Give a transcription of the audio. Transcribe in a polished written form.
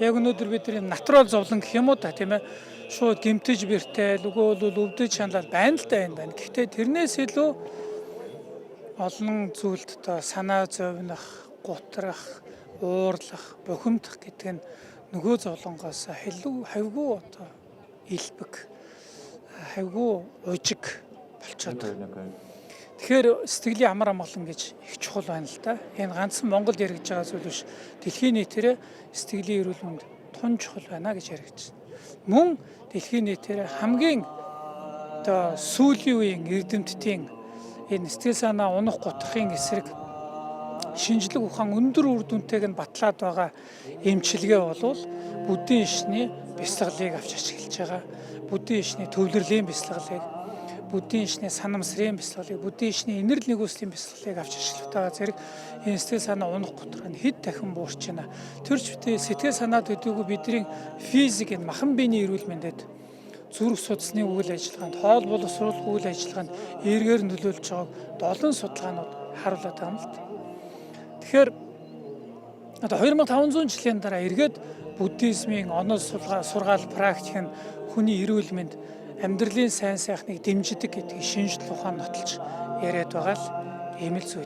Яг өнөөдөр бид нар натурал зовлон гэх юм уу та, тийм ээ, шууд гэмтэж бэртэл, үгүй бол өвдөж шаналал байна л да, энэ байна. Гэхдээ тэрнээс илүү олон зүйлд одоо санаа зовнох, гутрах, уурлах, бухимдах гэдэг нь нөгөө зовлонгоос хэлүү хавьгүй одоо элбэг, хавьгүй ужиг болчиход байгаа. Тэгэхээр сэтгэлийн амар амгалан гэж их чухал байна л да. Энэ ганцхан Монголд яригдж байгаа зүйл биш. Дэлхийн нийтээр сэтгэлийн эрүүл мэнд тун чухал байна гэж яригдж байна. Мөн дэлхийн нийтээр хамгийн одоо сүүлийн үеийн эрдэмтдийн энэ сэтгэл санаа унах гутрахын эсрэг шинжлэх ухаан өндөр үр дүнтэйг нь батлаад байгаа эмчилгээ болвол буддийн шашны бясалгалыг авч ашиглаж байгаа. Буддийн шашны төвлөрлийн бясалгалыг, буддийн шашны санамсрын бясалгалыг, буддийн шашны инэрл нигүүлслийн бясалгалыг авч ашиглах зэрэг энэ сэтгэл санаа унах гутрах нь хэд дахин буурч байна. Тэр ч битээ сэтгэл санаа төдийгүй бидний физик, энэ махан биений эрүүл мэндэд, зүрх судасны үйл ажиллагаанд, хоол боловсруулах үйл ажиллагаанд эергээр нөлөөлж байгааг долон судалгаанууд харуулдаг юм л да. Тэгэхээр одоо 2500 жилийн дараа эргээд буддизмын онол сургаал практик нь хүний эрүүл мэнд, амьдралын сайн сайхныг дэмждэг гэдгийг шинжлэх ухаан нотолж яриад байгаа л ийм л зүйл.